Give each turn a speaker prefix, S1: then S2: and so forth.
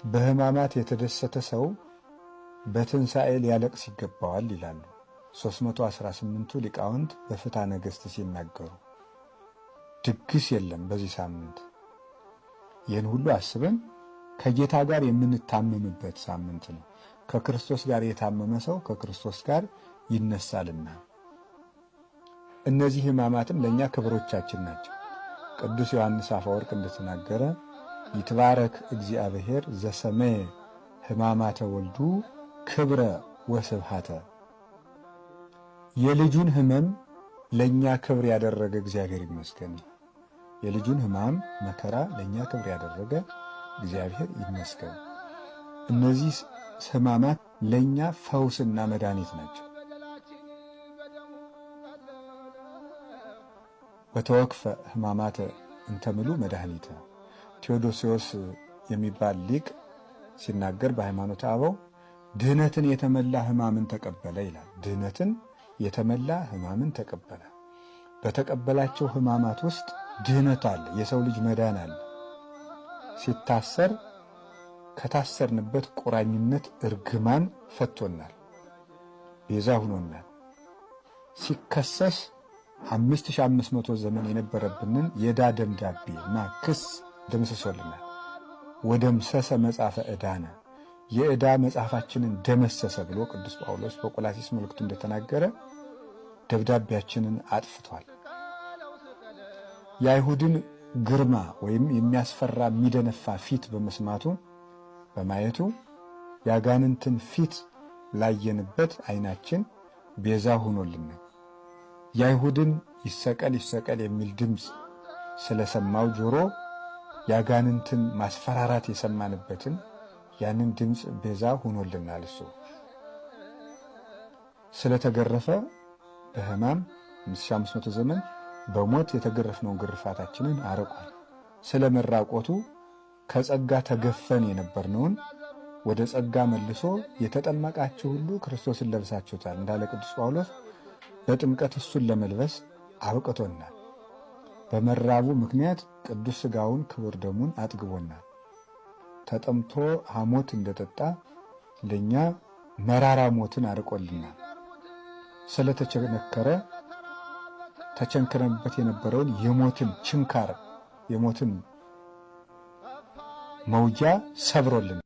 S1: በሕማማት የተደሰተ ሰው በትንሣኤ ሊያለቅስ ይገባዋል ይላሉ 318ቱ ሊቃውንት በፍትሐ ነገሥት ሲናገሩ። ድግስ የለም በዚህ ሳምንት። ይህን ሁሉ አስበን ከጌታ ጋር የምንታመምበት ሳምንት ነው። ከክርስቶስ ጋር የታመመ ሰው ከክርስቶስ ጋር ይነሳልና እነዚህ ሕማማትም ለእኛ ክብሮቻችን ናቸው። ቅዱስ ዮሐንስ አፈወርቅ እንደተናገረ ይትባረክ እግዚአብሔር ዘሰመየ ሕማማተ ወልዱ ክብረ ወስብሐተ፣ የልጁን ሕመም ለእኛ ክብር ያደረገ እግዚአብሔር ይመስገን። የልጁን ሕማም መከራ ለእኛ ክብር ያደረገ እግዚአብሔር ይመስገን። እነዚህ ሕማማት ለእኛ ፈውስና መድኃኒት ናቸው። ወተወክፈ ሕማማተ እንተምሉ መድኃኒተ። ቴዎዶሲዎስ የሚባል ሊቅ ሲናገር በሃይማኖተ አበው ድህነትን የተመላ ሕማምን ተቀበለ ይላል። ድህነትን የተመላ ሕማምን ተቀበለ። በተቀበላቸው ሕማማት ውስጥ ድህነት አለ። የሰው ልጅ መዳን አለ። ሲታሰር ከታሰርንበት ቁራኝነት እርግማን ፈቶናል፣ ቤዛ ሁኖናል። ሲከሰስ 5500 ዘመን የነበረብንን የዕዳ ደብዳቤ እና ክስ ደምስሶልናል። ወደምሰሰ መጽሐፈ ዕዳነ፣ የዕዳ መጽሐፋችንን ደመሰሰ ብሎ ቅዱስ ጳውሎስ በቆላሲስ መልእክቱ እንደተናገረ ደብዳቤያችንን አጥፍቷል። የአይሁድን ግርማ ወይም የሚያስፈራ የሚደነፋ ፊት በመስማቱ በማየቱ የአጋንንትን ፊት ላየንበት ዓይናችን ቤዛ ሆኖልናል። የአይሁድን ይሰቀል ይሰቀል የሚል ድምፅ ስለሰማው ጆሮ የአጋንንትን ማስፈራራት የሰማንበትን ያንን ድምፅ ቤዛ ሆኖልናል። እሱ ስለተገረፈ በሕማም 5500 ዘመን በሞት የተገረፍነውን ግርፋታችንን አርቋል። ስለ መራቆቱ ከጸጋ ተገፈን የነበርነውን ወደ ጸጋ መልሶ የተጠመቃችሁ ሁሉ ክርስቶስን ለብሳችሁታል እንዳለ ቅዱስ ጳውሎስ በጥምቀት እሱን ለመልበስ አብቅቶናል። በመራቡ ምክንያት ቅዱስ ሥጋውን ክቡር ደሙን አጥግቦናል። ተጠምቶ ሐሞት እንደጠጣ ለእኛ መራራ ሞትን አርቆልናል። ስለተቸነከረ ተቸንክረንበት የነበረውን የሞትን ችንካር የሞትን መውጊያ ሰብሮልናል።